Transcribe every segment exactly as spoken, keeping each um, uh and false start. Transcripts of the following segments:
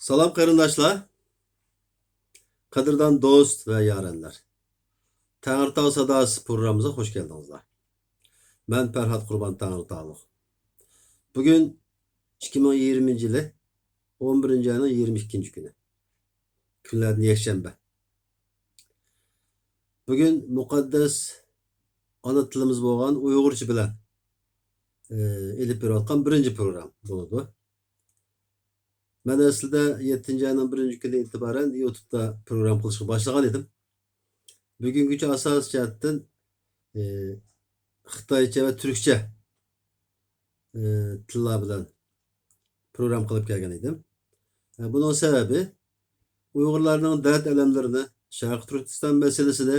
سالام قېرىنداشلار، قەدىردان دوست ۋە يارەنلەر. تەڭرىتاغ ساداسى پروگراممىمىزغا خوش كەلدىڭىزلار. مەن پەرھات قۇربان تەڭرىتاغلىق. بۈگۈن ئىككى مىڭ يىگىرمىنچى يىلى ئون بىرىنچى ئاينىڭ يىگىرمە ئىككىنچى كۈنى. كۈنلەردىن يەكشەنبە. بۈگۈن مۇقەددەس ئانا تىلىمىز بولغان ئۇيغۇرچە بىلەن، ئى، ئېلىپ بېرىۋاتقان بىرىنچى پروگرام بولىدۇ. مەن ئەسلىدە يەتتىنچى ئاينىڭ بىرىنچى كۈنى ئېتىبارەن يۇتۇبتا پروگرام قىلىشقا باشلىغان ئىدىم. بۈگۈنگىچە ئاساسىي جەھەتتىن، ئى، خىتايچە ۋە تۈركچە، ئى، تىللار بىلەن پروگرام قىلىپ كەلگەن ئىدىم. ئە، بۇنىڭ سەۋەبى ئۇيغۇرلارنىڭ دەرد-ئەلەملىرىنى، شەرقىي تۈركىستان مەسىلىسىنى،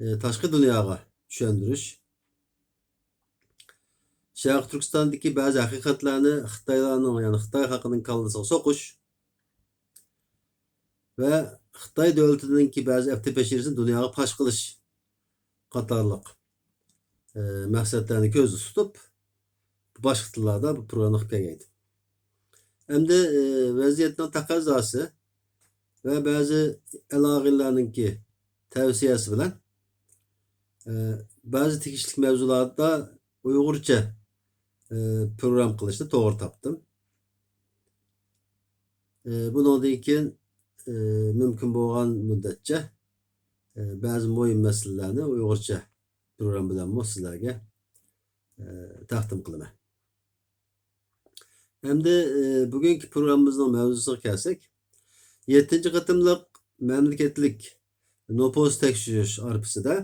ئى، تاشقى دۇنياغا چۈشەندۈرۈش، شەرقىي تۈركىستاندىكى بەزى ھەقىقەتلەرنى خىتايلارنىڭ، يەنى خىتاي خەلقىنىڭ كاللىسىغا سوقۇش ۋە خىتاي دۆلىتىنىڭكى بەزى ئەپتى بەشىرىسىنى دۇنياغا پاش قىلىش قاتارلىق، ئى، مەقسەتلەرنى كۆزدە تۇتۇپ، باشقا تىللاردا بۇ پروگرامنى قىلىپ كەلگەن ئىدىم. ئەمدى، ئى، ۋەزىيەتنىڭ تەقەززاسى ۋە بەزى ئالاقىدارلارنىڭكى تەۋسىيەسى بىلەن، ئى، بەزى تېگىشلىك مەۋزۇلاردا ئۇيغۇرچە، ئى، پروگرام قىلىشنى توغرا تاپتىم. ئى، بۇنىڭدىن كېيىن، ئى، مۇمكىن بولغان مۇددەتچە، ئى، بەزى مۇھىم مەسىلىلەرنى ئۇيغۇرچە پروگرام بىلەنمۇ سىزلەرگە، ئى، تەقدىم قىلىمەن. ئەمدى، ئى، بۈگۈنكى پروگراممىمىزنىڭ مەۋزۇسىغا كەلسەك، يەتتىنچى قېتىملىق مەملىكەتلىك نوپۇس تەكشۈرۈش ئارپىسىدا،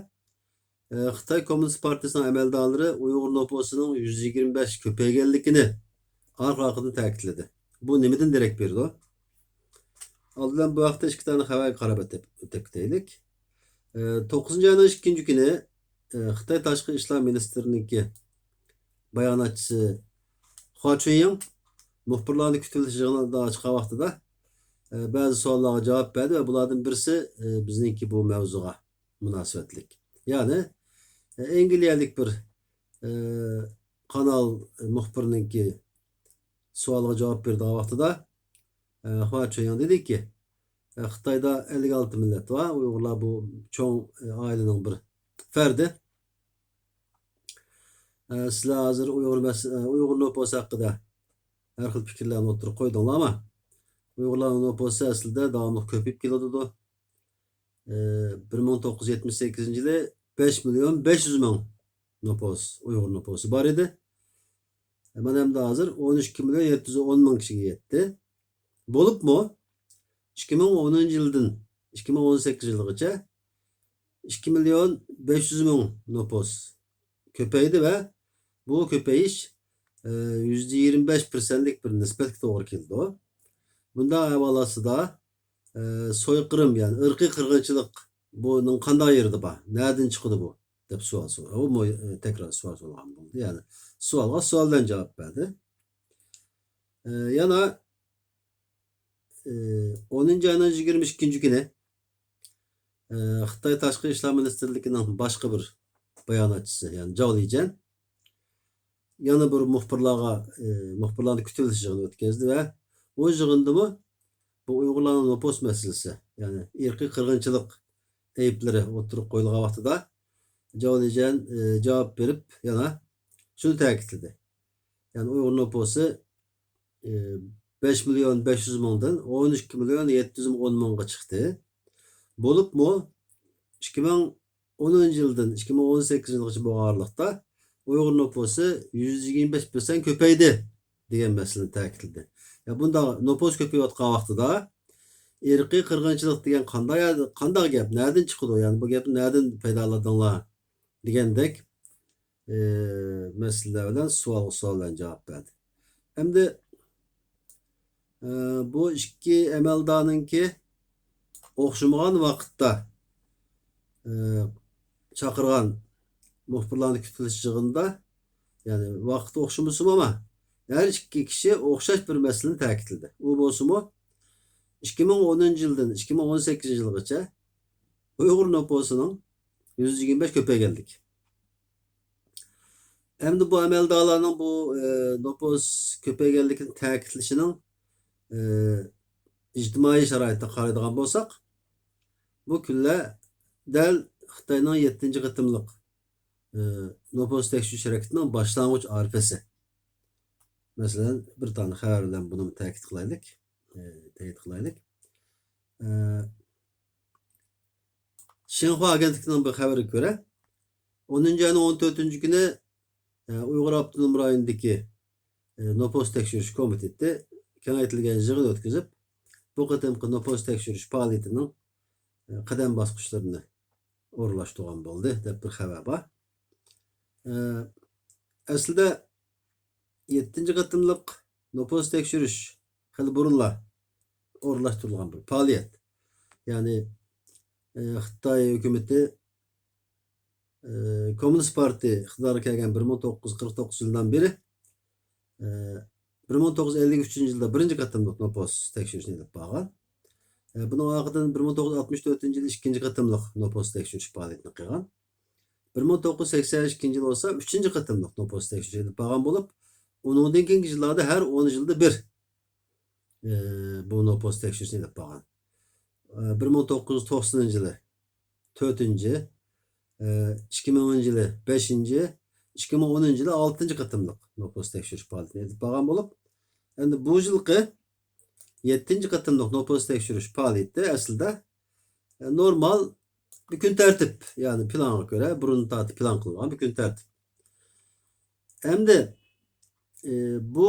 ئى، خىتاي كوممۇنىست پارتىيىسىنىڭ ئەمەلدارلىرى ئۇيغۇر نوپۇسىنىڭ يۈز يىگىرمە بەش كۆپەيگەنلىكىنى ئارقا-ئارقىدىن تەكىتلىدى. بۇ نېمىدىن دېرەك بېرىدۇ؟ ئالدى بىلەن بۇ ھەقتە ئىككى دانە خەۋەرگە قاراپ ئۆتۈپ، ئۆتۈپ كېتەيلىك. ئى، توققۇزىنچى ئاينىڭ ئىككىنچى كۈنى، ئى، خىتاي تاشقى ئىشلار مىنىستىرىنىڭكى باياناتچىسى خۇا چۈنيىڭ مۇخبىرلارنى كۈتۈۋېلىش يىغىنىدا چىققان ۋاقتىدا، ئى، بەزى سوئاللارغا جاۋاب بەردى ۋە بۇلاردىن بىرسى، ئى، بىزنىڭكى بۇ مەۋزۇغا مۇناسىۋەتلىك. يەنى، ئى، ئەنگلىيەلىك بىر، ئى، قانال مۇخبىرىنىڭكى سوئالىغا جاۋاب بېرىدىغان ۋاقتىدا، ئى، خۇا چۈنيىڭ دېدىكى، ئى، خىتايدا ئەللىك ئالتە مىللەت بار. ئۇيغۇرلار بۇ چوڭ، ئى، ئائىلىنىڭ بىر فەردى. ئە، سىلەر ھازىر ئۇيغۇر مەس-، ئە، ئۇيغۇر نوپۇسى ھەققىدە ھەر خىل پىكىرلەرنى ئوتتۇرىغا قويدۇڭلارمۇ؟ ئۇيغۇرلارنىڭ نوپۇسى ئەسلىدە داۋاملىق كۆپىيىپ كېلىۋاتىدۇ. ئە، بىر مىڭ توققۇز يۈز يەتمىش سەككىزىنچى يىلى بەش مىليون بەش يۈز مىڭ نوپۇس، ئۇيغۇر نوپۇسى بار ئىدى. ئە، مانا ئەمدى ھازىر ئون ئىككى مىليون يەتتە يۈز ئون مىڭ كىشىگە يەتتى. بولۇپمۇ ئىككى مىڭ ئونىنچى يىلدىن ئىككى مىڭ ئون سەككىزىنچى يىلغىچە ئىككى مىليون بەش يۈز مىڭ نوپۇس كۆپەيدى ۋە بۇ كۆپىيىش، ئى، يۈزدە يىگىرمە بەش پىرسەنتلىك بىر نىسبەتكە توغرا كېلىدۇ. بۇنداق ئەھۋال ئاستىدا، ئى، سويقىرىم، يەنى ئىرقىي قىرغىنچىلىق بۇنىڭ قانداق يېرىدە بار؟ نەدىن چىقىدۇ بۇ؟ دەپ سوئال سورىدى. ئۇمۇ، ئى، تەكرار سوئال سورىغان بولدى. يەنى سوئالغا سوئال بىلەن جاۋاب بەردى. ئى، يەنە ئى، ئونىنچى ئاينىڭ يىگىرمە ئىككىنچى كۈنى، ئى، خىتاي تاشقى ئىشلار مىنىستىرلىكىنىڭ باشقا بىر باياناتچىسى، يەنى جاۋ لىجيەن، يەنە بىر مۇخبىرلارغا، ئى، مۇخبىرلارنى كۈتۈۋېلىش يىغىنى ئۆتكۈزدى ۋە ئۇ يىغىندىمۇ بۇ ئۇيغۇرلارنىڭ نوپۇس مەسىلىسى، يەنى ئىرقىي قىرغىنچىلىق ئەيىبلىرى ئوتتۇرىغا قويۇلغان ۋاقتىدا جاۋ لىجيەن، ئى، جاۋاب بېرىپ يەنە شۇنى تەكىتلىدى. يەنى ئۇيغۇر نوپۇسى، ئى، بەش مىليون بەش يۈز مىڭدىن ئون ئىككى مىليون يەتتە يۈز ئون مىڭغا چىقتى. بولۇپمۇ ئىككى مىڭ ئونىنچى يىلدىن ئىككى مىڭ ئون سەككىزىنچى يىلغىچە بولغان ئارىلىقتا ئۇيغۇر نوپۇسى يۈز يىگىرمە بەش پىرسەنت كۆپەيدى دېگەن مەسىلىنى تەكىتلىدى. يا بۇنداق نوپۇس كۆپىيىۋاتقان ۋاقتىدا ئىرقىي قىرغىنچىلىق دېگەن قانداق يەردە، قانداق گەپ، نەدىن چىقىدۇ؟ يەنى بۇ گەپنى نەدىن پەيدالىدىڭلار؟ دېگەندەك، ئى، مەسىلىلەر بىلەن سوئالغا سوئال بىلەن جاۋاب بەردى. ئەمدى، ئى، بۇ ئىككى ئەمەلدارنىڭكى ئوخشىمىغان ۋاقىتتا، ئى، چاقىرغان مۇخبىرلارنى كۈتۈۋېلىش يىغىنىدا، يەنى ۋاقىت ئوخشىمىسىمۇ، ئەمما ھەر ئىككى كىشى ئوخشاش بىر مەسىلىنى تەكىتلىدى. ئۇ بولسىمۇ، ئىككى مىڭ ئونىنچى يىلدىن ئىككى مىڭ ئون سەككىزىنچى يىلغىچە ئۇيغۇر نوپۇسىنىڭ يۈز يىگىرمە بەش كۆپەيگەنلىكى. ئەمدى بۇ ئەمەلدارلارنىڭ بۇ، ئى، نوپۇس كۆپەيگەنلىكىنى تەكىتلىشىنىڭ، ئىجتىمائىي شارائىتقا قارايدىغان بولساق، بۇ كۈنلەر دەل خىتاينىڭ يەتتىنچى قېتىملىق، ئى، نوپۇس تەكشۈرۈش ھەرىكىتىنىڭ باشلانغۇچ ئارىپىسى. مەسىلەن، بىر تال خەۋەر بىلەن بۇنىمۇ تەكىت قىلايلىك. ئى، تەكىت قىلايلىك. ئى، شىنخۇا ئاگېنتلىكىنىڭ بىر خەۋىرىگە كۆرە، ئونىنچى ئاينىڭ ئون تۆتىنچى كۈنى، ئى، ئۇيغۇر ئاپتونوم رايونىدىكى، ئى، نوپۇس تەكشۈرۈش كومىتېتى كېڭەيتىلگەن يىغىن ئۆتكۈزۈپ، بۇ قېتىمقى نوپۇس تەكشۈرۈش پائالىيىتىنىڭ، ئى، قەدەم باسقۇچلىرىنى ئورۇنلاشتۇرغان بولدى، دەپ بىر خەۋەر بار. ئى، ئەسلىدە يەتتىنچى قېتىملىق نوپۇس تەكشۈرۈش خېلى بۇرۇنلا ئورۇنلاشتۇرۇلغان بىر پائالىيەت. يەنى، ئى، خىتاي ھۆكۈمىتى، ئى، كوممۇنىست پارتىيە ئىقتىدارغا كەلگەن بىر مىڭ توققۇز يۈز قىرىق توققۇزىنچى يىلدىن بېرى، ئى، بىر مىڭ توققۇز يۈز ئەللىك ئۈچىنچى يىلدا بىرىنچى قېتىملىق نوپۇس تەكشۈرۈشنى ئېلىپ بارغان. ئى، بۇنىڭ ئارقىدىن بىر مىڭ توققۇز يۈز ئاتمىش تۆتىنچى يىلى ئىككىنچى قېتىملىق نوپۇس تەكشۈرۈش پائالىيىتىنى قىلغان. بىر مىڭ توققۇز يۈز سەكسەن ئىككىنچى يىل بولسا ئۈچىنچى قېتىملىق نوپۇس تەكشۈرۈش ئېلىپ بارغان بولۇپ، ئۇنىڭدىن كېيىنكى يىللاردا ھەر ئون يىلدا بىر، ئى، بۇ نوپۇس تەكشۈرۈشنى ئېلىپ بارغان. ئى، بىر مىڭ توققۇز يۈز توقسىنىنچى يىلى تۆتىنچى، ئى، ئىككى مىڭىنچى يىلى بەشىنچى، ئىككى مىڭ ئونىنچى يىلى ئالتىنچى قېتىملىق نوپۇس تەكشۈرۈش پائالىيىتىنى ئېلىپ بارغان بولۇپ، ئەمدى بۇ يىلقى يەتتىنچى قېتىملىق نوپۇس تەكشۈرۈش پائالىيىتى ئەسلىدە، ئى، نورمال بىر كۈن تەرتىپ، يەنى پىلانغا كۆرە، بۇرۇن تارتىپ پىلان قىلغان بىر كۈن تەرتىپ. ئەمدى، ئى، بۇ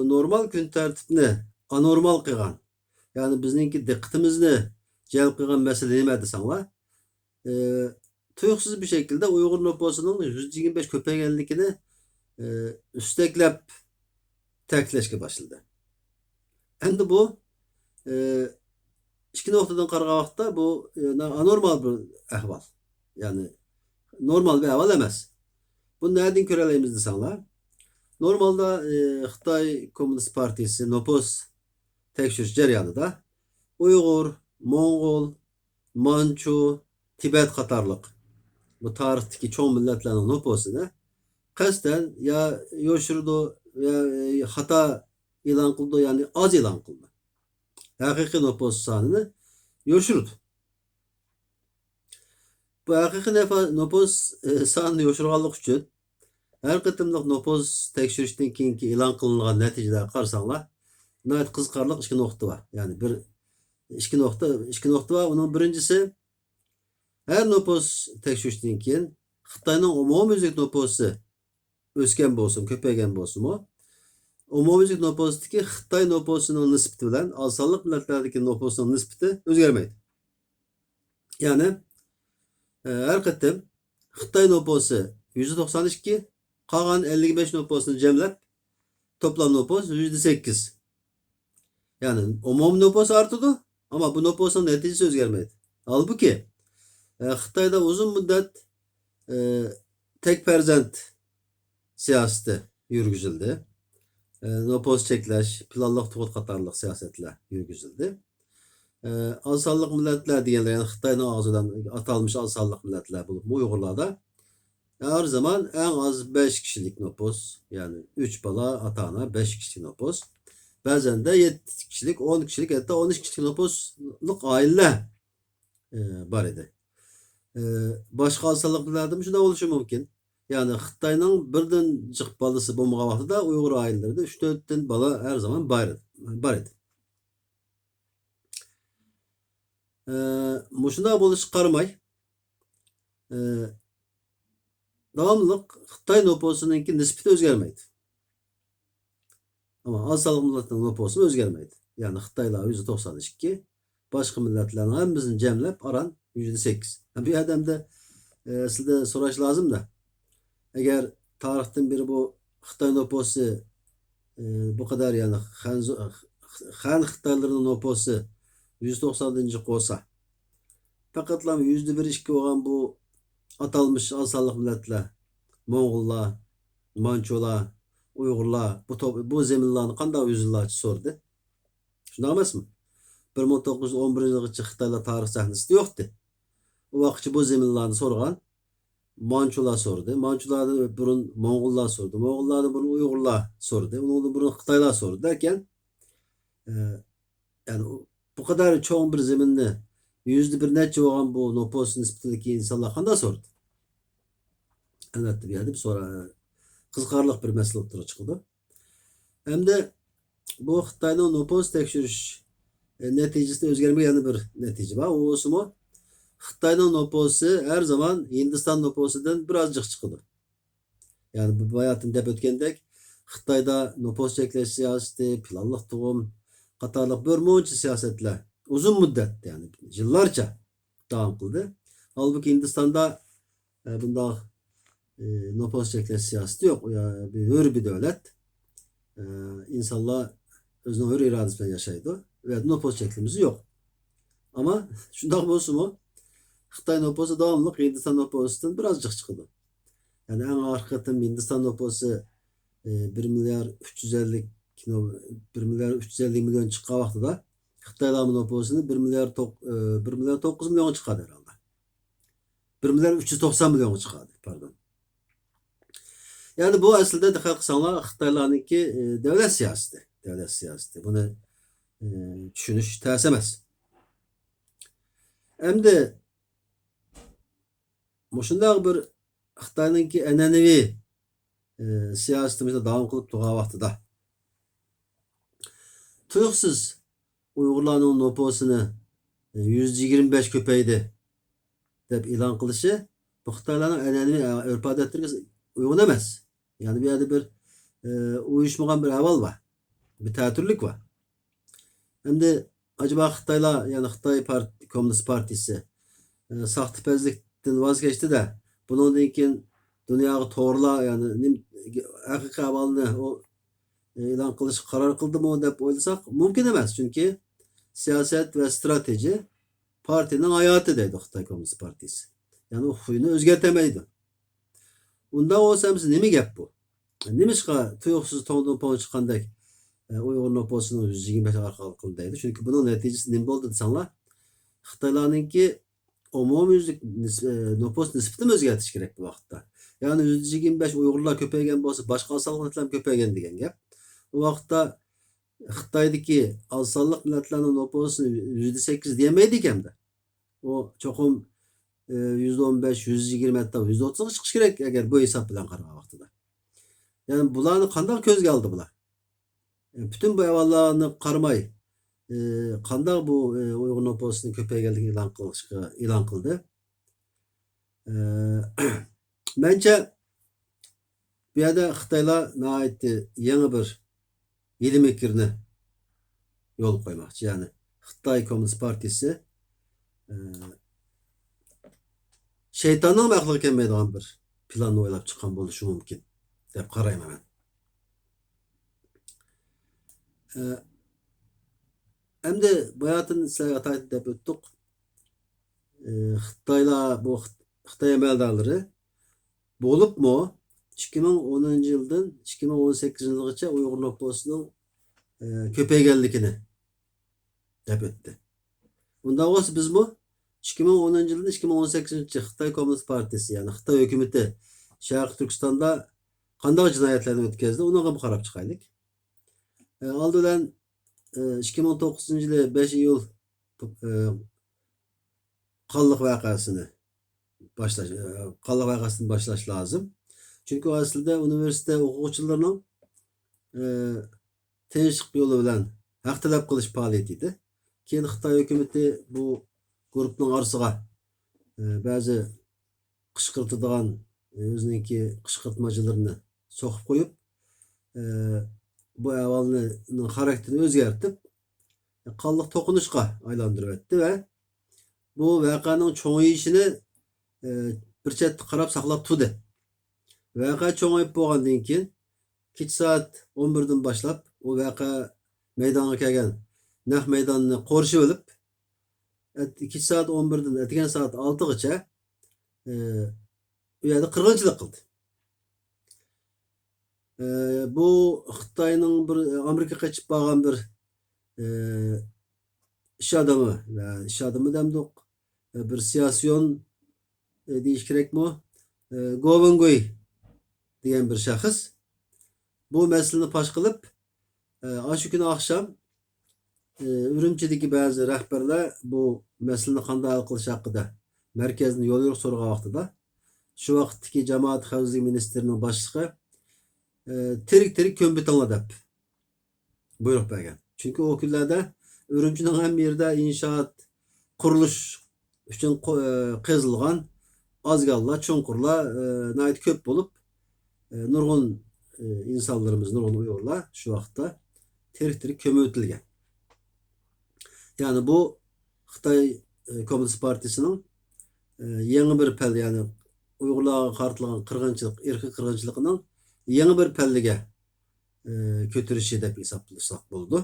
نورمال كۈن تەرتىپنى ئانورمال قىلغان، يەنى بىزنىڭكى دىققىتىمىزنى جەلپ قىلغان مەسىلە نېمە دېسەڭلار، ئى، تۇيۇقسىز بىر شەكىلدە ئۇيغۇر نوپۇسىنىڭ يۈزدە يىگىرمە بەش كۆپەيگەنلىكىنى، ئى، ئۈستەكلەپ تەكىتلەشكە باشلىدى. ئەمدى بۇ، ئى، ئىككى نۇقتىدىن قارىغان ۋاقىتتا بۇ، ئى، ئانورمال بىر ئەھۋال. يەنى نورمال بىر ئەھۋال ئەمەس. بۇنى نەدىن كۆرەلەيمىز دېسەڭلار، نورمالدا، ئى، خىتاي كوممۇنىست پارتىيىسى نوپۇس تەكشۈرۈش جەريانىدا ئۇيغۇر، موڭغۇل، مانچۇ، تىبەت قاتارلىق بۇ تارىختىكى چوڭ مىللەتلەرنىڭ نوپۇسىنى قەستەن يا يوشۇرىدۇ، يا خاتا ئېلان قىلىدۇ، يەنى ئاز ئېلان قىلىدۇ. ھەقىقىي نوپۇس سانىنى يوشۇرىدۇ. بۇ ھەقىقىي نەپە-، نوپۇس، ئى، سانىنى يوشۇرغانلىقى ئۈچۈن ھەر قېتىملىق نوپۇس تەكشۈرۈشتىن كېيىنكى ئېلان قىلىنغان نەتىجىلەرگە قارىساڭلار، ناھايىتى قىزىقارلىق ئىككى نۇقتا بار. يەنى بىر، ئىككى نۇقتا، ئىككى نۇقتا بار. ئۇنىڭ بىرىنچىسى، ھەر نوپۇس تەكشۈرۈشتىن كېيىن خىتاينىڭ ئومۇميۈزلۈك نوپۇسى ئۆسكەن بولسىمۇ، كۆپەيگەن بولسىمۇ، ئومۇميۈزلۈك نوپۇستىكى خىتاي نوپۇسىنىڭ نىسبىتى بىلەن ئاز سانلىق مىللەتلەردىكى نوپۇسنىڭ نىسبىتى ئۆزگەرمەيدۇ. يەنى، ئە، ھەر قېتىم خىتاي نوپۇسى يۈزدە توقسان ئىككى، قالغان ئەللىك بەش نوپۇسنى جەملەپ، توپلام نوپۇس يۈزدە سەككىز. يەنى ئومۇمىي نوپۇس ئارتىدۇ، ئەمما بۇ نوپۇسنىڭ نەتىجىسى ئۆزگەرمەيدۇ. ھالبۇكى، ئە، خىتايدا ئۇزۇن مۇددەت، ئە، تەك پەرزەنت سىياسىتى يۈرگۈزۈلدى. ئە، نوپۇس چەكلەش، پىلانلىق تۇغۇت قاتارلىق سىياسەتلەر يۈرگۈزۈلدى. ئە، ئاز سانلىق مىللەتلەر دېگەنلەر، يەنى خىتاينىڭ ئاغزىدا ئاتالمىش ئاز سانلىق مىللەتلەر بولۇپمۇ ئۇيغۇرلاردا ھەر زامان ئەڭ ئاز بەش كىشىلىك نوپۇس، يەنى ئۈچ بالا، ئاتا-ئانا، بەش كىشىلىك نوپۇس. بەزەندە يەتتە كىشىلىك، ئون كىشىلىك، ھەتتا ئون ئىككى كىشىلىك نوپۇسلۇق ئائىلىلەر، ئى، بار ئىدى. ئى، باشقا ئاز سانلىق مىللەتلەردىمۇ شۇنداق بولۇشى مۇمكىن. يەنى خىتاينىڭ بىردىن جىق بالىسى بولمىغان ۋاقتىدا ئۇيغۇر ئائىلىلىرىدە ئۈچ تۆتتىن بالا ھەر زامان بار ئىدى، بار ئىدى. ئى، مۇشۇنداق بولۇشىغا قارىماي، ئى، داۋاملىق خىتاي نوپۇسىنىڭكى نىسبىتى ئۆزگەرمەيدۇ. ئەمما ئاز سانلىق مىللەتنىڭ نوپۇسى ئۆزگەرمەيدۇ. يەنى خىتايلار يۈزدە توقسان ئىككى، باشقا مىللەتلەرنىڭ ھەممىسىنى جەملەپ ئاران يۈزدە سەككىز. ھە، بۇ يەردە ئەمدى، ئە، سىلەردىن سوراش لازىمدا، ئەگەر تارىختىن بېرى بۇ خىتاي نوپۇسى، ئە، بۇ قەدەر، يەنى خەنزۇ-، خەن خىتايلىرىنىڭ نوپۇسى يۈز توقساندىن جىق بولسا، پەقەتلا يۈزدە بىر، ئىككى بولغان بۇ ئاتالمىش ئاز سانلىق مىللەتلەر، موڭغۇللار، مانچۇلار، ئۇيغۇرلار بۇ توپ-، بۇ زېمىنلارنى قانداق يۈز يىللارچە سورىدى؟ شۇنداق ئەمەسمۇ؟ بىر مىڭ توققۇز يۈز ئون بىرىنچى يىلغىچە خىتايلار تارىخ سەھنىسىدە يوقتى. ئۇ ۋاقىتچە بۇ زېمىنلارنى سورىغان مانچۇلار سورىدى. مانچۇلاردىن بۇرۇن موڭغۇللار سورىدى. موڭغۇللاردىن بۇرۇن ئۇيغۇرلار سورىدى. ئۇنىڭدىن بۇرۇن خىتايلار سورىدى ئىكەن. ئە، يەنى بۇ قەدەر چوڭ بىر زېمىننى يۈزدە بىر نەچچە بولغان بۇ نوپۇس نىسبىتىدىكى ئىنسانلار قانداق سورىدى؟ ئەلۋەتتە، بۇ يەردە بىر سورا-، قىزىقارلىق بىر مەسىلە ئوتتۇرىغا چىقىدۇ. ئەمدى بۇ خىتاينىڭ نوپۇس تەكشۈرۈش، ئە، نەتىجىسىدە ئۆزگەرمىگەن يەنە بىر نەتىجە بار. ئۇ بولسىمۇ، خىتاينىڭ نوپۇسى ھەر زامان ھىندىستان نوپۇسىدىن بىراز جىق چىقىدۇ. يەنى بۇ باياتىن دەپ ئۆتكەندەك، خىتايدا نوپۇس چەكلەش سىياسىتى، پىلانلىق تۇغۇم قاتارلىق بىر مۇنچە سىياسەتلەر ئۇزۇن مۇددەت، يەنى يىللارچە داۋام قىلدى. ھالبۇكى، ھىندىستاندا، ئە، بۇنداق، ئە، نوپۇس چەكلەش سىياسىتى يوق. ئۇ يەر بىر ھۆر بىر دۆلەت. ئە، ئىنسانلار ئۆزىنىڭ ھۆر ئىرادىسى بىلەن ياشايدۇ. ئۇ يەردە نوپۇس چەكلىمىسى يوق. ئەمما شۇنداق بولسىمۇ، خىتاي نوپۇسى داۋاملىق ھىندىستان نوپۇسىدىن بىراز جىق چىقىدۇ. يەنى ئەڭ ئاخىرقى قېتىم ھىندىستان نوپۇسى، ئە، بىر مىليارد ئۈچ يۈز ئەللىك، بىر مىليارد ئۈچ يۈز ئەللىك مىليون چىققان ۋاقتىدا، خىتايلارمۇ نوپۇسىنى بىر مىليارد توق-، ئە، بىر مىليارد توققۇز مىليونغا چىقاردى ھەرھالدا. بىر مىليارد ئۈچ يۈز توقسان مىليونغا چىقاردى، پاردون. يەنى بۇ ئەسلىدە دىققەت قىلساڭلار، خىتايلارنىڭكى، ئە، دۆلەت سىياسىتى، دۆلەت سىياسىتى. بۇنى، ئە، چۈشىنىش تەس ئەمەس. ئەمدى مۇشۇنداق بىر خىتاينىڭكى ئەنئەنىۋى، ئە، سىياسىتى مۇشۇنداق داۋام قىلىپ تۇرغان ۋاقتىدا، تۇيۇقسىز ئۇيغۇرلارنىڭ نوپۇسىنى، ئە، يۈزدە يىگىرمە بەش كۆپەيدى دەپ ئېلان قىلىشى بۇ خىتايلارنىڭ ئەنئەنىۋى، ئە، ئۆرپ-ئادەتلىرىگە ئۇيغۇن ئەمەس. يەنى بۇ يەردە بىر، ئە، ئۇيۇشمىغان بىر ئەھۋال بار. بىر تەتۈرلۈك بار. ئەمدى ئاجابا خىتايلار، يەنى خىتاي پارت-، كوممۇنىست پارتىيىسى، ئە، ساختىپەزلىكتىن ۋاز كەچتى-دە، بۇنىڭدىن كېيىن دۇنياغا توغرىلا، يەنى نېم-، ھەقىقىي ئەھۋالنى ئۇ ئېلان قىلىشقا قارار قىلدىمۇ دەپ ئويلىساق، مۇمكىن ئەمەس. چۈنكى سىياسەت ۋە ستراتېگىيە پارتىيىنىڭ ھاياتى دەيدۇ خىتاي كوممۇنىست پارتىيىسى. يەنى ئۇ خۇيىنى ئۆزگەرتەلمەيدۇ. ئۇنداق بولسا ئەمىسە نېمە گەپ بۇ؟ نېمىشقا تۇيۇقسىز توڭدىن پوڭ چىققاندەك، ئە، ئۇيغۇر نوپۇسىنىڭ يۈزدە يىگىرمە بەش ئارقىلىق قىلدى دەيدۇ؟ چۈنكى بۇنىڭ نەتىجىسى نېمە بولدى دېسەڭلار، خىتايلارنىڭكى ئومۇميۈزلۈك نىس-، ئە، نوپۇس نىسبىتىنى ئۆزگەرتىش كېرەك بۇ ۋاقىتتا. يەنى يۈزدە يىگىرمە بەش ئۇيغۇرلار كۆپەيگەن بولسا، باشقا ئاز سانلىق مىللەتلەرمۇ كۆپەيگەن دېگەن گەپ. ئۇ ۋاقىتتا خىتايدىكى ئاز سانلىق مىللەتلەرنىڭ نوپۇسىنى يۈزدە سەككىز دېيەلمەيدىكەن-دە. ئۇ چوقۇم، ئە، يۈزدە ئون بەش، يۈزدە يىگىرمە، ھەتتا يۈزدە ئوتتۇزغا چىقىشى كېرەك، ئەگەر بۇ ھېساب بىلەن قارىغان ۋاقتىدا. يەنى بۇلارنى قانداق كۆزگە ئالدى بۇلار؟ ئە، پۈتۈن بۇ ئەھۋاللارنى قارىماي، ئە، قانداق بۇ، ئە، ئۇيغۇر نوپۇسىنىڭ كۆپەيگەنلىكىنى ئېلان قىلىشقا، ئېلان قىلدى؟ ئە، مەنچە، بۇ يەردە خىتايلار ناھايىتى يېڭى بىر ھىيلە-مىكىرنى يولغا قويماقچى. يەنى خىتاي كوممۇنىست پارتىيىسى، ئە، شەيتاننىڭمۇ ئەقلىگە كەلمەيدىغان بىر پىلاننى ئويلاپ چىققان بولۇشى مۇمكىن دەپ قارايمەن مەن. ئە، ئەمدى باياتىن سىلەرگە ئاتايتىن دەپ ئۆتتۇق. ئە، خىتايلار، بۇ خىت-، خىتاي ئەمەلدارلىرى بولۇپمۇ ئىككى مىڭ ئونىنچى يىلدىن ئىككى مىڭ ئون سەككىزىنچى يىلغىچە ئۇيغۇر نوپۇسىنىڭ، ئە، كۆپەيگەنلىكىنى دەپ ئۆتتى. ئۇنداق بولسا بىزمۇ ئىككى مىڭ ئونىنچى يىلدىن ئىككى مىڭ ئون سەككىزىنچى خىتاي كوممۇنىست پارتىيىسى، يەنى خىتاي ھۆكۈمىتى شەرقىي تۈركىستاندا قانداق جىنايەتلەرنى ئۆتكۈزدى، ئۇنىڭغا بىر قاراپ چىقايلىق. ئە، ئالدى بىلەن، ئە، ئىككى مىڭ توققۇزىنچى يىلى بەش ئىيۇل، ئە، قانلىق ۋەقەسىنى باشلاش، ئە، قانلىق ۋەقەسىدىن باشلاش لازىم. چۈنكى ئۇ ئەسلىدە ئۇنىۋېرسىتېت ئوقۇغۇچىلىرىنىڭ، ئە، تىنچلىق يولى بىلەن ھەق تەلەپ قىلىش پائالىيىتى ئىدى. كېيىن خىتاي ھۆكۈمىتى بۇ گۇرۇپپىنىڭ ئارىسىغا، ئە، بەزى قىشقىرتىدىغان، ئە، ئۆزىنىڭكى قىشقىرتمىچىلىرىنى سوقۇپ قويۇپ، ئە، بۇ ئەھۋالنىڭ خاراكتېرىنى ئۆزگەرتىپ، قانلىق توقۇنۇشقا ئايلاندۇرۇۋەتتى ۋە بۇ ۋەقەنىڭ چوڭىيىشىنى، ئە، بىر چەتتە قاراپ ساقلاپ تۇردى. ۋەقە چوڭىيىپ بولغاندىن كېيىن، كېچە سائەت ئون بىردىن باشلاپ ئۇ ۋەقە مەيدانغا كەلگەن نەق مەيداننى قورشىۋېلىپ، ئەت-، كېچە سائەت ئون بىردىن ئەتىگەن سائەت ئالتىغىچە، ئە، ئۇ يەردە قىرغىنچىلىق قىلدى. ئە، بۇ خىتاينىڭ بىر، ئامېرىكىغا قېچىپ بارغان بىر، ئە، ئىش ئادىمى، ئە، ئىش ئادىمى دەمدۇق، ئە، بىر سىياسىيون، ئە، دېيىش كېرەكمۇ؟ ئە، گوۋېنگۇي دېگەن بىر شەخس بۇ مەسىلىنى پاش قىلىپ، ئە، ئاشۇ كۈنى ئاخشام، ئۈرۈمچىدىكى بەزى رەھبەرلەر بۇ مەسىلىنى قانداق ھەل قىلىش ھەققىدە مەركەزدىن يوليورۇق سورىغان ۋاقتىدا، شۇ ۋاقىتتىكى جامائەت خەۋپسىزلىكى مىنىستىرىنىڭ باشلىقى، ئى، «تىرىك-تىرىك كۆمۈۋېتىڭلار» دەپ بۇيرۇق بەرگەن. چۈنكى ئۇ كۈنلەردە ئۈرۈمچىنىڭ ھەممە يېرىدە ئىنشائات، قۇرۇلۇش ئۈچۈن قو-، ئى، قېزىلغان ئازگاللار، چوڭقۇرلار، ئى، ناھايىتى كۆپ بولۇپ، ئى، نۇرغۇن، ئى، ئىنسانلىرىمىز، نۇرغۇن ئۇيغۇرلار شۇ ۋاقىتتا تىرىك-تىرىك كۆمۈۋېتىلگەن. يەنى بۇ خىتاي، ئى، كوممۇنىست پارتىيىسىنىڭ، ئى، يېڭى بىر پەل، يەنى ئۇيغۇرلارغا قارىتىلغان قىرغىنچىلىق، ئىرقىي قىرغىنچىلىقىنىڭ يېڭى بىر پەللىگە، ئى، كۆتۈرۈشى دەپ ھېسابلىساق بولىدۇ.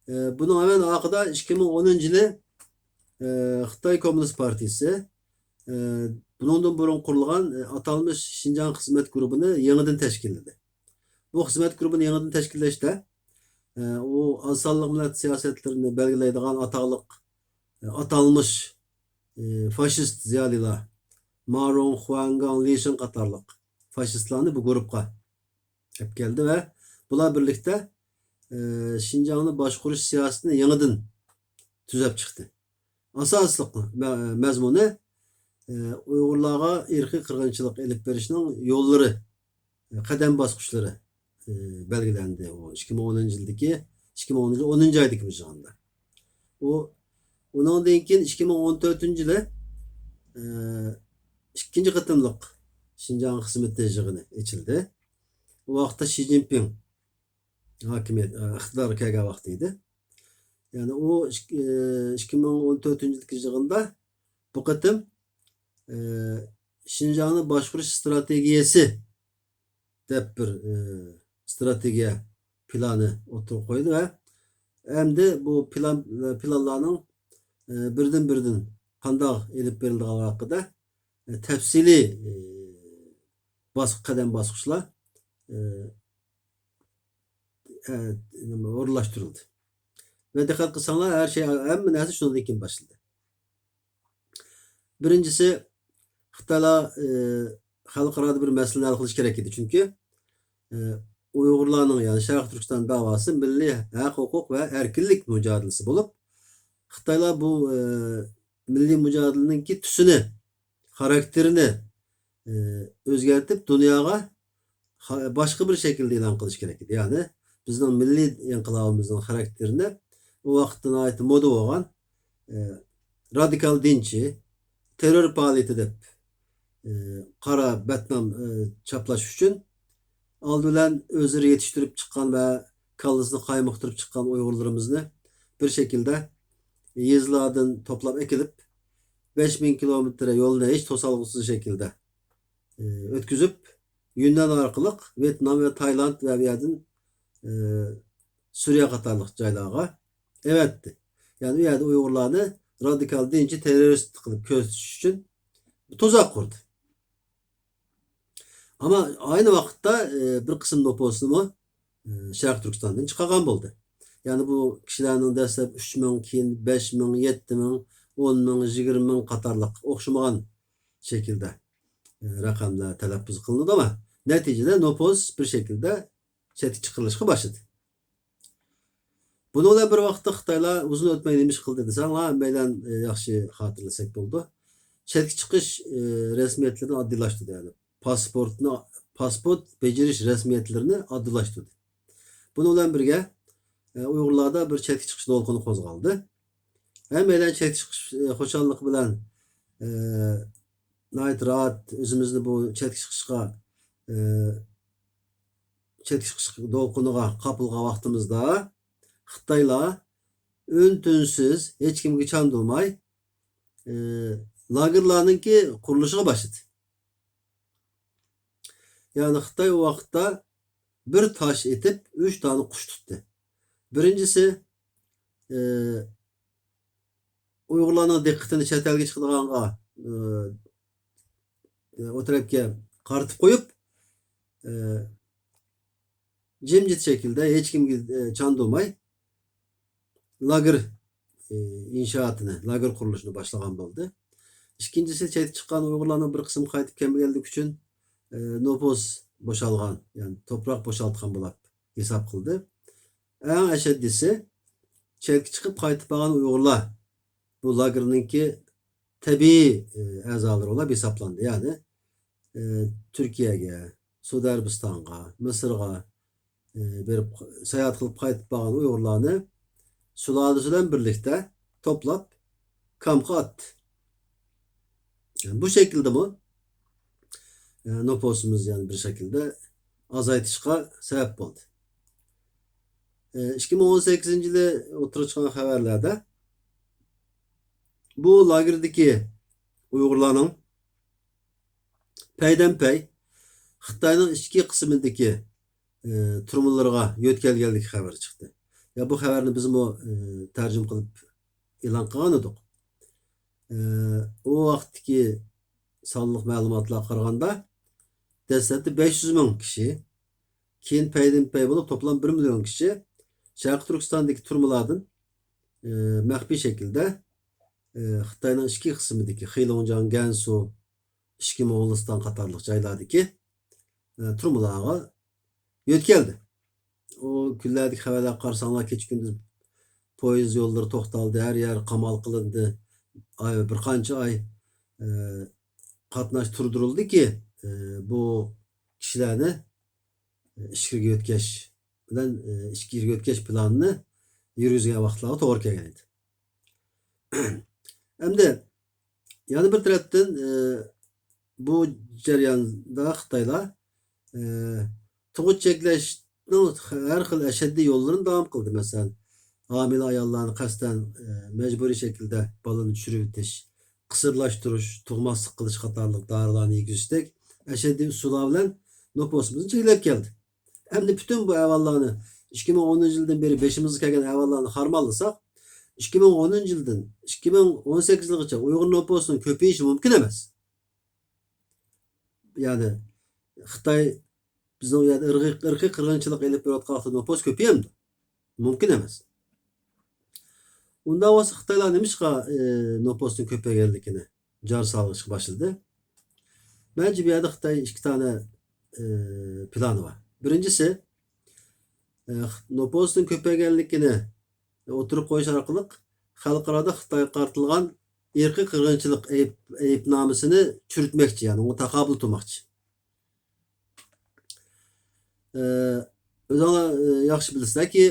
ئى، بۇنىڭ ھەمەن ئارقىدا ئىككى مىڭ ئونىنچى يىلى، ئى، خىتاي كوممۇنىست پارتىيىسى، ئى، بۇنىڭدىن بۇرۇن قۇرۇلغان، ئى، ئاتالمىش شىنجاڭ خىزمەت گۇرۇپپىنى يېڭىدىن تەشكىللىدى. بۇ خىزمەت گۇرۇپپىنى يېڭىدىن تەشكىللەشتە، ئى، ئۇ ئاز سانلىق مىللەت سىياسەتلىرىنى بەلگىلەيدىغان ئاتاقلىق، ئى، ئاتالمىش، ئى، فاشىست زىيالىيلار، مارۇڭ، خۇەنگاڭ، لىشىڭ قاتارلىق فاشىستلارنى بۇ گۇرۇپپىغا ئەپ كەلدى ۋە بۇلار بىرلىكتە، ئى، شىنجاڭنى باشقۇرۇش سىياسىتىنى يېڭىدىن تۈزەپ چىقتى. ئاساسلىق مە-، مەزمۇنى، ئى، ئۇيغۇرلارغا ئىرقىي قىرغىنچىلىق ئېلىپ بېرىشنىڭ يوللىرى، قەدەم باسقۇچلىرى، ئى، بەلگىلەندى. ئۇ ئىككى مىڭ ئونىنچى يىلدىكى، ئىككى مىڭ ئونىنچى يىل ئونىنچى ئايدىكى بىر يىغىندا. ئۇ، ئۇنىڭدىن كېيىن ئىككى مىڭ ئون تۆتىنچى يىلى، ئى، ئىككىنچى قېتىملىق شىنجاڭ خىزمىتى يىغىنى ئېچىلدى. ئۇ ۋاقىتتا شى جىنپىڭ ھاكىمىيەت، ئى، ئىقتىدارغا كەلگەن ۋاقتى ئىدى. يەنى ئۇ ئىك-، ئى، ئىككى مىڭ ئون تۆتىنچى يىلدىكى يىغىندا بۇ قېتىم، ئى، شىنجاڭنى باشقۇرۇش ئىستراتېگىيەسى دەپ بىر، ئى، ئىستراتېگىيە پىلانى ئوتتۇرىغا قويدى ۋە ئەمدى بۇ پىلان، پىلانلارنىڭ، ئى، بىردىن-بىردىن قانداق ئېلىپ بېرىلىدىغانلىقى ھەققىدە، ئى، تەپسىلىي، ئى، باس-، قەدەم باسقۇچلار، ئى، ئە، نېمە، ئورۇنلاشتۇرۇلدى. ۋە دىققەت قىلساڭلار، ھەر شەي، ھەممە نەرسە شۇنىڭدىن كېيىن باشلىدى. بىرىنچىسى، خىتايلار، ئى، خەلقئارادا بىر مەسىلىنى ھەل قىلىش كېرەك ئىدى. چۈنكى، ئى، ئۇيغۇرلارنىڭ، يەنى شەرقىي تۈركىستان دەۋاسى مىللىي ھەق-ھوقۇق ۋە ئەركىنلىك مۇجادىلىسى بولۇپ، خىتايلار بۇ، ئى، مىللىي مۇجادىلىنىڭكى تۈسىنى، خاراكتېرىنى، ئى، ئۆزگەرتىپ، دۇنياغا خا-، باشقا بىر شەكىلدە ئېلان قىلىش كېرەك ئىدى. يەنى بىزنىڭ مىللىي ئىنقىلابىمىزنىڭ خاراكتېرىنى ئۇ ۋاقىتتا ناھايىتى مودا بولغان، ئى، رادىكال دىنچى، تېررور پائالىيىتى دەپ، ئى، قارا بەتنام، ئى، چاپلاش ئۈچۈن ئالدى بىلەن ئۆزلىرى يېتىشتۈرۈپ چىققان ۋە كاللىسىنى قايمۇقتۇرۇپ چىققان ئۇيغۇرلىرىمىزنى بىر شەكىلدە يېزىلاردىن توپلاپ ئەكېلىپ، بەش مىڭ كىلومېتىر يولنى ھېچ توسالغۇسىز شەكىلدە، ئى، ئۆتكۈزۈپ، يۈننەن ئارقىلىق ۋيېتنام ۋە تايلاند ۋە بۇ يەردىن، ئى، سۈرىيە قاتارلىق جايلارغا ئەۋەتتى. يەنى ئۇ يەردە ئۇيغۇرلارنى رادىكال دىنچى تېررورىست قىلىپ كۆرسىتىش ئۈچۈن تۇزاق قۇردى. ئەمما ئاينى ۋاقىتتا، ئى، بىر قىسىم نوپۇسنىمۇ، ئى، شەرقىي تۈركىستاندىن چىقارغان بولدى. يەنى بۇ كىشىلەرنىڭ دەسلەپ ئۈچ مىڭ، كېيىن بەش مىڭ، يەتتە مىڭ، ئون مىڭ، يىگىرمە مىڭ قاتارلىق ئوخشىمىغان شەكىلدە، ئى، رەقەملەر تەلەپپۇز قىلىنىدۇ، ئەمما نەتىجىدە نوپۇس بىر شەكىلدە چەتكە چىقىرىلىشقا باشلىدى. بۇنىڭ بىلەن بىر ۋاقىتتا خىتايلار ئۇزۇن ئۆتمەي نېمە ئىش قىلدى دېسەڭلار، ھەممەيلەن، ئى، ياخشى خاتىرىلىسەك بولىدۇ. چەتكە چىقىش، ئى، رەسمىيەتلىرىنى ئاددىيلاشتۇردى، يەنى پاسپورتنى، پاسپورت بېجىرىش رەسمىيەتلىرىنى ئاددىيلاشتۇردى. بۇنىڭ بىلەن بىرگە، ئى، ئۇيغۇرلاردا بىر چەتكە چىقىش دولقۇنى قوزغالدى. ھەممەيلەن چەتكە چىقىش، ئى، خۇشاللىقى بىلەن، ئى، ناھايىتى راھەت ئۆزىمىزنى بۇ چەتكە چىقىشقا، ئى، چەتكە چىقىش دولقۇنىغا قاپىلغان ۋاقتىمىزدا، خىتايلار ئۈن-تىنسىز، ھېچكىمگە چاندۇرماي، ئى، لاگېرلارنىڭكى قۇرۇلۇشىغا باشلىدى. يەنى خىتاي ئۇ ۋاقىتتا بىر تاش ئېتىپ، ئۈچ دانە قۇش تۇتتى. بىرىنچىسى، ئى، ئۇيغۇرلارنىڭ دىققىتىنى چەت ئەلگە چىقىدىغانغا، ئى، ئۇ تەرەپكە قارىتىپ قويۇپ، ئى، جىمجىت شەكىلدە، ھېچكىمگە، ئى، چاندۇرماي، لاگېر، ئى، ئىنشائاتىنى، لاگېر قۇرۇلۇشىنى باشلىغان بولدى. ئىككىنچىسى، چەتكە چىققان ئۇيغۇرلارنىڭ بىر قىسمى قايتىپ كەلمىگەنلىكى ئۈچۈن، ئى، نوپۇس بوشالغان، يەنى توپراق بوشالتقان بولۇپ ھېساب قىلدى. ئەڭ ئەشەددىيسى، چەتكە چىقىپ قايتىپ بارغان ئۇيغۇرلار بۇ لاگېرنىڭكى تەبىئىي، ئە، ئەزالىرى بولۇپ ھېسابلاندى. يەنى، ئە، تۈركىيەگە، سۇدى ئەرەبىستانغا، مىسىرغا، ئە، بېرىپ ساياھەت قىلىپ قايتىپ بارغان ئۇيغۇرلارنى سۇلالىسى بىلەن بىرلىكتە توپلاپ كامپقا ئاتتى. يەنى بۇ شەكىلدىمۇ، ئە، نوپۇسىمىز يەنى بىر شەكىلدە ئازايتىشقا سەۋەب بولدى. ئە، ئىككى مىڭ ئون سەككىزىنچى يىلى ئوتتۇرىغا چىققان خەۋەرلەردە بۇ لاگېردىكى ئۇيغۇرلارنىڭ پەيدەنپەي خىتاينىڭ ئىچكى قىسمىدىكى، ئى، تۈرمىلىرىغا يۆتكەلگەنلىكى خەۋىرى چىقتى. يا، بۇ خەۋەرنى بىزمۇ، ئى، تەرجىمە قىلىپ ئېلان قىلغان ئىدۇق. ئى، ئۇ ۋاقىتتىكى سانلىق مەلۇماتلارغا قارىغاندا، دەسلەپتە بەش يۈز مىڭ كىشى، كېيىن پەيدىنپەي بولۇپ، توپلام بىر مىليون كىشى شەرقىي تۈركىستاندىكى تۈرمىلەردىن، ئى، مەخپىي شەكىلدە، ئى، خىتاينىڭ ئىچكى قىسمىدىكى خېيلوڭجياڭ، گەنسۇ، ئىچكى موغۇلىستان قاتارلىق جايلاردىكى، ئە، تۈرمىلارغا يۆتكەلدى. ئۇ كۈنلەردىكى خەۋەرلەرگە قارىساڭلار، كېچە-كۈندۈز پويىز يوللىرى توختالدى، ھەر يەر قامال قىلىندى. ئاي، بىر قانچە ئاي، ئە، قاتناش تۇردۇرۇلدىكى، ئە، بۇ كىشىلەرنى ئىچكىرىگە يۆتكەش بىلەن، ئە، ئىچكىرىگە يۆتكەش پىلانىنى يۈرگۈزگەن ۋاقىتلارغا توغرا كەلگەن ئىدى. ئەمدى يەنە بىر تەرەپتىن، ئە، بۇ جەرياندا خىتايلار، ئە، تۇغۇت چەكلەشنىڭ ھەر خىل ئەشەددىي يوللىرىنى داۋام قىلدى. مەسىلەن، ھامىلە ئاياللارنى قەستەن، ئە، مەجبۇرىي شەكىلدە بالىنى چۈشۈرۈۋېتىش، قىسىرلاشتۇرۇش، تۇغماسلىق قىلىش قاتارلىق دارىلارنى يېگۈزۈشتەك ئەشەددىي ئۇسۇللار بىلەن نوپۇسىمىزنى چەكلەپ كەلدى. ئەمدى پۈتۈن بۇ ئەھۋاللارنى، ئىككى مىڭ ئونىنچى يىلدىن بېرى بېشىمىزغا كەلگەن ئەھۋاللارنى خارمانلىساق، ئىككى مىڭ ئونىنچى يىلدىن ئىككى مىڭ ئون سەككىزىنچى يىلغىچە ئۇيغۇر نوپۇسىنىڭ كۆپىيىشى مۇمكىن ئەمەس. يەنى خىتاي بىزنىڭ ئۇ يەردە ئىرقىي، ئىرقىي قىرغىنچىلىق ئېلىپ بېرىۋاتقان ۋاقىتتا نوپۇس كۆپىيەمدۇ؟ مۇمكىن ئەمەس. ئۇنداق بولسا خىتايلار نېمىشقا، ئى، نوپۇسنىڭ كۆپەيگەنلىكىنى جار سالغىلى باشلىدى؟ مەنچە بۇ يەردە خىتاي ئىككى دانە، ئى، پىلانى بار. بىرىنچىسى، ئى، نوپۇسنىڭ كۆپەيگەنلىكىنى ئوتتۇرىغا قويۇش ئارقىلىق خەلقئارادا خىتايغا قارىتىلغان ئىرقىي قىرغىنچىلىق ئەيىب، ئەيىبنامىسىنى چۈرۈتمەكچى، يەنى ئۇنىڭغا تاقابىل تۇرماقچى. ئە، ئۆزۈڭلار، ئە، ياخشى بىلىسىلەركى،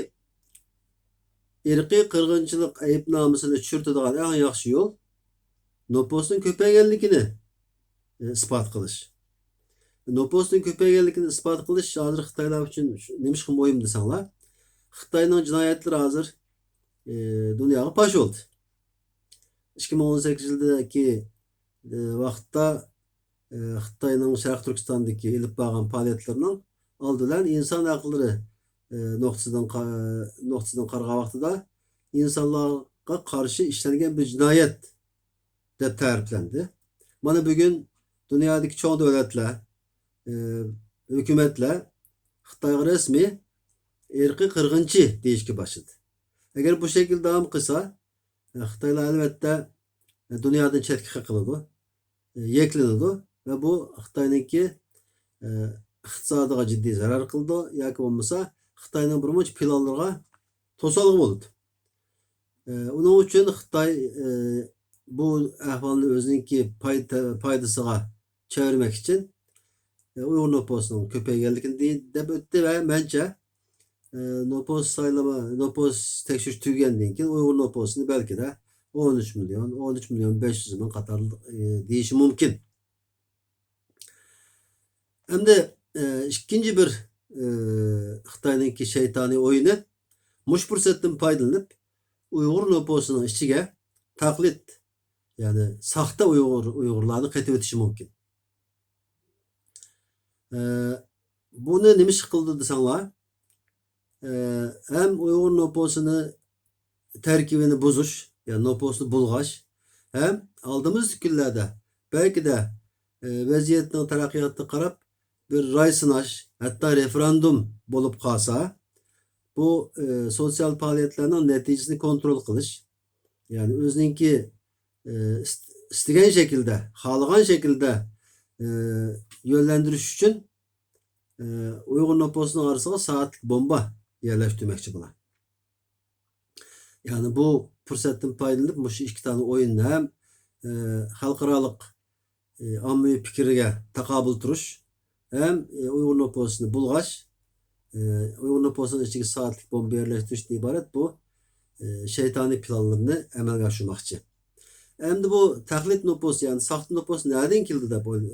ئىرقىي قىرغىنچىلىق ئەيىبنامىسىنى چۈشۈرتىدىغان ئەڭ ياخشى يول نوپۇسنىڭ كۆپەيگەنلىكىنى، ئە، ئىسپات قىلىش. نوپۇسنىڭ كۆپەيگەنلىكىنى ئىسپات قىلىش ھازىر خىتايلار ئۈچۈن نېمىشقا مۇھىم دېسەڭلار، خىتاينىڭ جىنايەتلىرى ھازىر، ئە، دۇنياغا پاش بولدى. ئىككى مىڭ ئون سەككىز يىلدىكى، ئە، ۋاقىتتا، ئە، خىتاينىڭ شەرقىي تۈركىستاندىكى ئېلىپ بارغان پائالىيەتلىرىنىڭ ئالدى بىلەن ئىنسان ھەقلىرى، ئە، نۇقتىسىدىن قا-، نۇقتىسىدىن قارىغان ۋاقتىدا ئىنسانلارغا قارشى ئىشلەنگەن بىر جىنايەت دەپ تەرىپلەندى. مانا بۈگۈن دۇنيادىكى چوڭ دۆلەتلەر، ئە، ھۆكۈمەتلەر خىتايغا رەسمىي ئىرقىي قىرغىنچى دېيىشكە باشلىدى. ئەگەر بۇ شەكىل داۋام قىلسا، خىتايلار ئەلۋەتتە دۇنيادىن چەتكە قېقىلىدۇ، يەكلىنىدۇ ۋە بۇ خىتاينىڭكى ئىقتىسادىغا جىددىي زەرەر قىلىدۇ ياكى بولمىسا خىتاينىڭ بىرمۇنچە پىلانلىرىغا توسالغۇ بولىدۇ. ئۇنىڭ ئۈچۈن خىتاي بۇ ئەھۋالنى ئۆزىنىڭكى پاي-، پايدىسىغا چەۋرىمەك ئۈچۈن، ئۇيغۇر نوپۇسىنىڭ كۆپەيگەنلىكىنى دەپ ئۆتتى ۋە مەنچە، ئە، نوپۇس سايلىما، نوپۇس تەكشۈرۈش تۈگىگەندىن كېيىن ئۇيغۇر نوپۇسىنى بەلكىدە ئون ئۈچ مىليون، ئون ئۈچ مىليون بەش يۈز مىڭ قاتارلىق، ئە، دېيىشى مۇمكىن. ئەمدى، ئە، ئىككىنچى بىر، ئە، خىتاينىڭكى شەيتانىي ئويۇنى، مۇشۇ پۇرسەتتىن پايدىلىنىپ، ئۇيغۇر نوپۇسىنىڭ ئىچىگە تەقلىد، يەنى ساختا ئۇيغۇر، ئۇيغۇرلارنى قېتىۋېتىشى مۇمكىن. ئە، بۇنى نېمە ئىش قىلىدۇ دېسەڭلار، ئە، ھەم ئۇيغۇر نوپۇسىنى تەركىبىنى بۇزۇش، يەنى نوپۇسنى بۇلغاش، ھەم ئالدىمىزدىكى كۈنلەردە بەلكىدە، ئە، ۋەزىيەتنىڭ تەرەققىياتىغا قاراپ بىر راي سىناش، ھەتتا رېفېراندۇم بولۇپ قالسا، بۇ، ئە، سوتسىيال پائالىيەتلەرنىڭ نەتىجىسىنى كونترول قىلىش، يەنى ئۆزىنىڭكى، ئە، ئىست-، ئىستىگەن شەكىلدە، خالىغان شەكىلدە، ئە، يۆنلەندۈرۈش ئۈچۈن، ئە، ئۇيغۇر نوپۇسىنىڭ ئارىسىغا سائەتلىك بومبا يەرلەشتۈرمەكچى بۇلار. يەنى بۇ پۇرسەتتىن پايدىلىنىپ، مۇشۇ ئىككى دانە ئويۇننى ھەم، ئە، خەلقئارالىق، ئە، ئاممىۋى پىكرىگە تاقابىل تۇرۇش، ھەم، ئە، ئۇيغۇر نوپۇسىنى بۇلغاش، ئە، ئۇيغۇر نوپۇسىنىڭ ئىچىگە سائەتلىك بومبا يەرلەشتۈرۈشتىن ئىبارەت بۇ، ئە، شەيتانىي پىلانلىرىنى ئەمەلگە ئاشۇرماقچى. ئەمدى بۇ تەقلىد نوپۇسى، يەنى ساختا نوپۇس نەدىن كېلىدۇ دەپ ئوي-،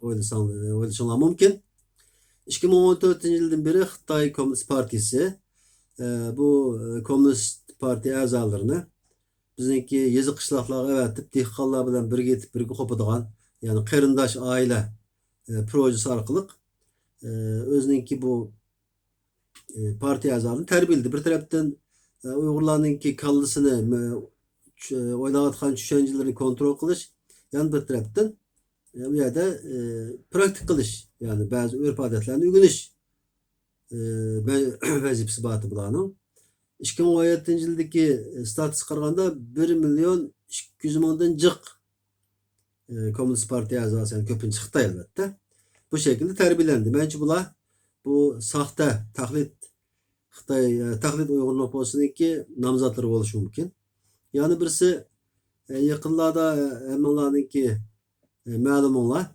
ئويلىساڭ-، ئويلىشىڭلار مۇمكىن. ئىككى مىڭ ئون تۆتىنچى يىلدىن بېرى خىتاي كوممۇنىست پارتىيىسى، ئە، بۇ، ئە، كوممۇنىست پارتىيە ئەزالىرىنى بىزنىڭكى يېزا قىشلاقلارغا ئەۋەتىپ، دېھقانلار بىلەن بىرگە يېتىپ، بىرگە قوپىدىغان، يەنى قېرىنداش ئائىلە، ئە، پروژىسى ئارقىلىق، ئە، ئۆزىنىڭكى بۇ ئى، پارتىيە ئەزالىرىنى تەربىيەلىدى. بىر تەرەپتىن، ئى، ئۇيغۇرلارنىڭكى كاللىسىنى، مە-، چۈ-، ئويلاۋاتقان چۈشەنچىلىرىنى كونترول قىلىش، يەنە بىر تەرەپتىن، ئى، ئۇ يەردە، ئى، پراكتىك قىلىش، يەنى بەزى ئۆرپ-ئادەتلەرنى ئۆگىنىش، ئى، ۋە-، ۋەزىپىسى بار ئىدى بۇلارنىڭ. ئىككى مىڭ ئون يەتتىنچى يىلدىكى، ئى، ستاتىسقا قارىغاندا بىر مىليون ئىككى يۈز مىڭدىن جىق ئى، كوممۇنىست پارتىيە ئەزاسى، يەنى كۆپىنچىسى خىتاي، ئەلۋەتتە. بۇ شەكىلدە تەربىيەلەندى. مەنچە بۇلار بۇ ساختا تەقلىد خىتاي، ئى، تەقلىد ئۇيغۇر نوپۇسىنىڭكى نامزاتلىرى بولۇشى مۇمكىن. يەنە بىرسى، ئى، يېقىنلاردا، ئى، ھەممىڭلارنىڭكى، ئى، مەلۇمۇڭلار،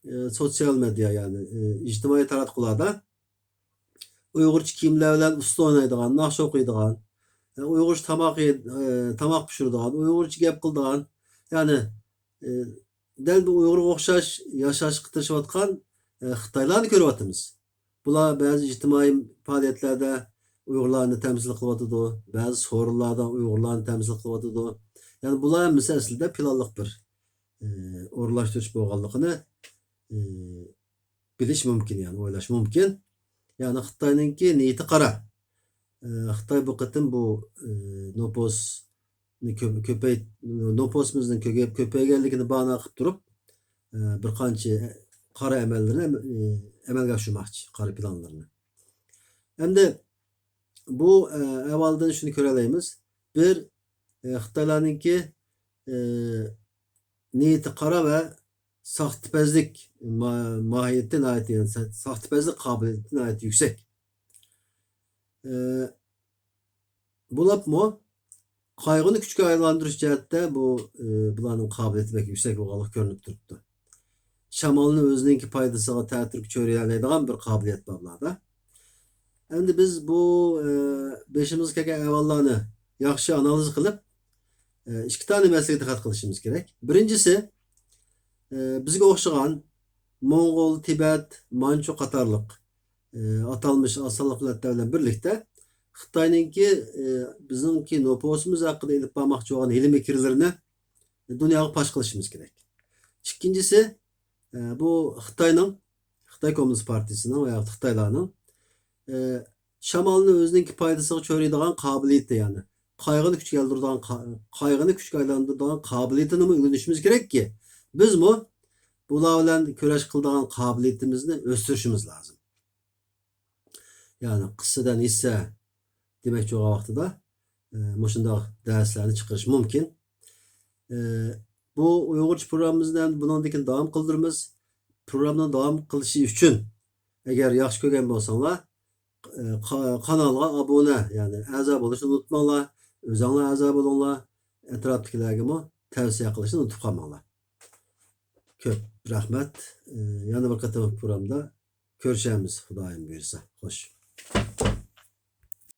ئى، سوتسىيال مېدىيا، يەنى، ئى، ئىجتىمائىي تاراتقۇلاردا ئۇيغۇرچە كىيىملەر بىلەن ئۇسسۇل ئوينايدىغان، ناخشا ئوقۇيدىغان، ئە، ئۇيغۇرچە تاماق يەي-، ئە، تاماق پىشۇرىدىغان، ئۇيغۇرچە گەپ قىلىدىغان، يەنى، ئە، دەل بۇ ئۇيغۇرغا ئوخشاش ياشاشقا تىرىشىۋاتقان، ئە، خىتايلارنى كۆرۈۋاتىمىز. بۇلار بەزى ئىجتىمائىي پائالىيەتلەردە ئۇيغۇرلارنى تەمسىل قىلىۋاتىدۇ، بەزى سورۇنلاردا ئۇيغۇرلارنى تەمسىل قىلىۋاتىدۇ. يەنى بۇلار ھەممىسى ئەسلىدە پىلانلىق بىر، ئە، ئورۇنلاشتۇرۇش بولغانلىقىنى، ئە، بىلىش مۇمكىن، يەنى ئويلاش مۇمكىن. يەنى خىتاينىڭكى نىيىتى قارا. ئە، خىتاي بۇ قېتىم بۇ، ئە، نوپۇسنى كۆپ-، كۆپەيت-، نوپۇسىمىزنىڭ كۆگەپ-، كۆپەيگەنلىكىنى باھانە قىلىپ تۇرۇپ، ئە، بىر قانچە قارا ئەمەللىرىنى ئەم-، ئە، ئەمەلگە ئاشۇرماقچى، قارا پىلانلىرىنى. ئەمدى بۇ، ئە، ئەھۋالدىن شۇنى كۆرەلەيمىز. بىر، ئە، خىتايلارنىڭكى، ئە، نىيىتى قارا ۋە ساختىپەزلىك ما-، ماھىيىتى ناھايىتى، يەنى سا-، ساختىپەزلىك قابىلىيىتى ناھايىتى يۈكسەك. ئە، بولۇپمۇ قايغۇنى كۈچكە ئايلاندۇرۇش جەھەتتە بۇ، ئە، بۇلارنىڭ قابىلىيىتى بەك يۈكسەك بولغانلىقى كۆرۈنۈپ تۇرۇپتۇ. شامالنى ئۆزىنىڭكى پايدىسىغا تەتۈرگە چۆرىيەلەيدىغان بىر قابىلىيەت بار بۇلاردا. ئەمدى بىز بۇ، ئە، بېشىمىزغا كەلگەن ئەھۋاللارنى ياخشى ئانالىز قىلىپ، ئە، ئىككى دانە مەسىلىگە دىققەت قىلىشىمىز كېرەك. بىرىنچىسى، ئە، بىزگە ئوخشىغان موڭغۇل، تىبەت، مانچۇ قاتارلىق، ئە، ئاتالمىش ئاز سانلىق مىللەتلەر بىلەن بىرلىكتە خىتاينىڭكى، ئە، بىزنىڭكى نوپۇسىمىز ھەققىدە ئېلىپ بارماقچى بولغان ھىيلە-مىكىرلىرىنى دۇنياغا پاش قىلىشىمىز كېرەك. ئىككىنچىسى، ئە، بۇ خىتاينىڭ، خىتاي كوممۇنىست پارتىيىسىنىڭ ۋە خىتايلارنىڭ، ئە، شامالنى ئۆزىنىڭكى پايدىسىغا چۆرىيدىغان قابىلىيىتى، يەنى قايغىنى كۈچكە ئايلاندۇرىدىغان قا-، قايغىنى كۈچكە ئايلاندۇرىدىغان قابىلىيىتىنىمۇ ئۆگىنىشىمىز كېرەككى، بىزمۇ بۇلار بىلەن كۈرەش قىلىدىغان قابىلىيىتىمىزنى ئۆستۈرۈشىمىز لازىم. يەنى قىسسىدىن ھىسسە دېمەكچى بولغان ۋاقتىدا، ئە، مۇشۇنداق دەرسلەرنى چىقىرىش مۇمكىن. ئە، بۇ ئۇيغۇرچە پروگراممىمىزنى ئەمدى بۇنىڭدىن كېيىن داۋام قىلدۇرىمىز. پروگراممىنىڭ داۋام قىلىشى ئۈچۈن، ئەگەر ياخشى كۆرگەن بولساڭلار، ئە، قا-، قانالغا ئابۇنە، يەنى ئەزا بولۇشنى ئۇنتۇماڭلار. ئۆزۈڭلار ئەزا بولۇڭلار، ئەتراپتىكىلەرگىمۇ تەۋسىيە قىلىشنى ئۇنتۇپ قالماڭلار. كۆپ رەھمەت. ئە، يەنە بىر قېتىم پروگرامدا كۆرۈشەرمىز، خۇدايىم بۇيرۇسا. خوش.